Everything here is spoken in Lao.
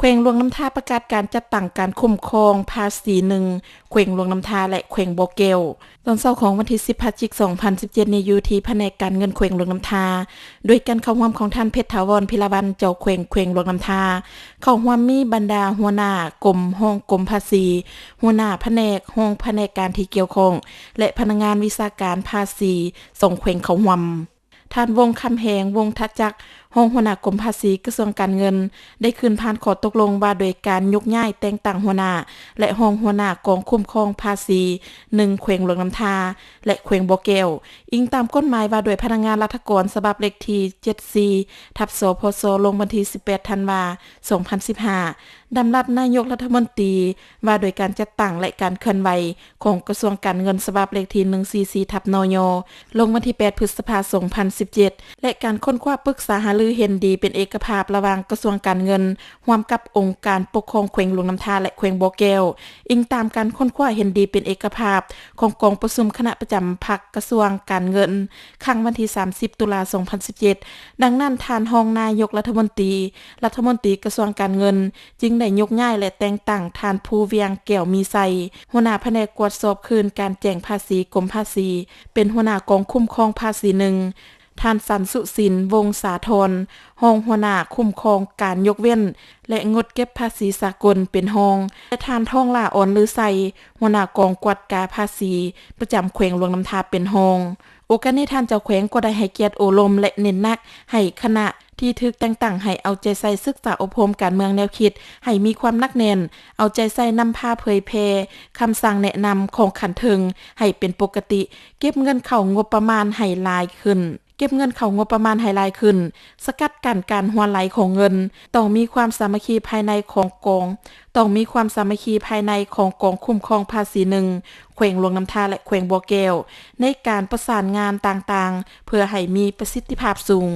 ແຂວງຫຼວງນ້ຳທາປະກາດການຈັດຕັ້ງການຄຸ້ມຄອງພາສີໜຶ່ງ ແຂວງຫຼວງນ້ຳທາ ແລະ ແຂວງບໍ່ແກ້ວ. ຕອນເຊົ້າຂອງວັນທີສິບ ພະຈິກ ສອງພັນສິບເຈັດນີ້ ຢູ່ທີ່ພະແນກການເງິນແຂວງຫຼວງນ້ຳທາ ໂດຍການເຂົ້າຮ່ວມຂອງທ່ານ ເພັດຖາວອນ ພິລະວັນ ເຈົ້າແຂວງແຂວງຫຼວງນ້ຳທາ, ເຂົ້າຮ່ວມມີບັນດາຫົວໜ້າກົມ, ຮອງກົມພາສີ, ຫົວໜ້າພະແນກ, ຮອງພະແນກການທີ່ກ່ຽວຂ້ອງ ແລະ ພະນັກງານວິຊາການພາສີສອງແຂວງເຂົ້າຮ່ວມ. ທ່ານ ວົງຄຳແຫງ ວົງທະຈັກ ຮອງຫົວໜ້າກົມພາສີ ກະຊວງການເງິນ ໄດ້ຂຶ້ນຜ່ານຂໍ້ຕົກລົງວ່າໂດຍການຍົກຍ້າຍແຕ່ງຕັ້ງຫົວໜ້າ ແລະ ຮອງຫົວໜ້າກອງຄຸ້ມຄອງພາສີໜຶ່ງ ແຂວງຫຼວງນ້ຳທາ ແລະ ແຂວງບໍ່ແກ້ວ ອີງຕາມກົດໝາຍວ່າໂດຍພະນັກງານລັດຖະກອນ ສະບັບເລກທີເຈັດສີ່ ທັບ ສພສ ລົງວັນທີສິບແປດ ທັນວາ ສອງພັນສິບຫ້າ, ດຳລັດນາຍົກລັດຖະມົນຕີ ວ່າໂດຍການຈັດຕັ້ງ ແລະ ການເຄື່ອນໄຫວ ຂອງກະຊວງການເງິນ ສະບັບເລກທີໜຶ່ງສີ່ສີ່ ທັບ ນຍ ລົງວັນທີແປດ ພຶດສະພາ ສອງພັນສິບເຈັດ ແລະ ການຄົ້ນຄວ້າປຶກສາຫາລືເຫັນດີເປັນເອກະພາບລະຫວ່າງກະຊວງການເງິນ ຮ່ວມກັບອົງການປົກຄອງແຂວງຫຼວງນ້ຳທາ ແລະ ແຂວງບໍ່ແກ້ວ, ອີງຕາມການຄົ້ນຄວ້າເຫັນດີເປັນເອກະພາບຂອງກອງປະຊຸມຄະນະປະຈຳພັກກະຊວງການເງິນ ຄັ້ງວັນທີສາມສິບ ຕຸລາ ສອງພັນສິບເຈັດ. ດັ່ງນັ້ນ, ທ່ານຮອງນາຍົກລັດຖະມົນຕີ, ລັດຖະມົນຕີກະຊວງການເງິນ ຈຶ່ງໄດ້ຍົກຍ້າຍ ແລະ ແຕ່ງຕັ້ງທ່ານ ພູວຽງ ແກ້ວມີໄຊ ຫົວໜ້າພະແນກກວດສອບຄືນການແຈ້ງພາສີ ກົມພາສີ ເປັນຫົວໜ້າກອງຄຸ້ມຄອງພາສີໜຶ່ງ, ທ່ານ ສັນສຸສິນ ວົງສາທອນ ຮອງຫົວໜ້າຄຸ້ມຄອງການຍົກເວັ້ນ ແລະ ງົດເກັບພາສີສາກົນ ເປັນຮອງ ແລະ ທ່ານ ທອງຫຼ້າ ອອນລືໄຊ ຫົວໜ້າກອງກວດກາພາສີ ປະຈຳແຂວງຫຼວງນ້ຳທາ ເປັນຮອງ. ໂອກາດນີ້ ທ່ານເຈົ້າແຂວງກໍໄດ້ໃຫ້ກຽດໂອ້ລົມ ແລະ ເນັ້ນໜັກໃຫ້ຄະນະທີ່ຖືກແຕ່ງຕັ້ງໃຫ້ເອົາໃຈໃສ່ສຶກສາອົບຮົມການເມືອງແນວຄິດໃຫ້ມີຄວາມໜັກແໜ້ນ, ເອົາໃຈໃສ່ນຳພາເຜີຍແຜ່ຄຳສັ່ງແນະນຳຂອງຂັ້ນເທິງໃຫ້ເປັນປົກກະຕິ, ເກັບເງິນເຂົ້າງົບປະມານໃຫ້ຫຼາຍຂຶ້ນ, ເກັບເງິນເຂົ້າງົບປະມານໃຫ້ຫຼາຍຂຶ້ນ, ສະກັດກັ້ນການຮົ່ວໄຫຼຂອງເງິນ, ຕ້ອງມີຄວາມສາມັກຄີພາຍໃນຂອງກອງ, ຕ້ອງມີຄວາມສາມັກຄີພາຍໃນຂອງກອງຄຸ້ມຄອງພາສີໜຶ່ງ ແຂວງຫຼວງນ້ຳທາ ແລະ ແຂວງບໍ່ແກ້ວ ໃນການປະສານງານຕ່າງໆ ເພື່ອໃຫ້ມີປະສິດທິພາບສູງ.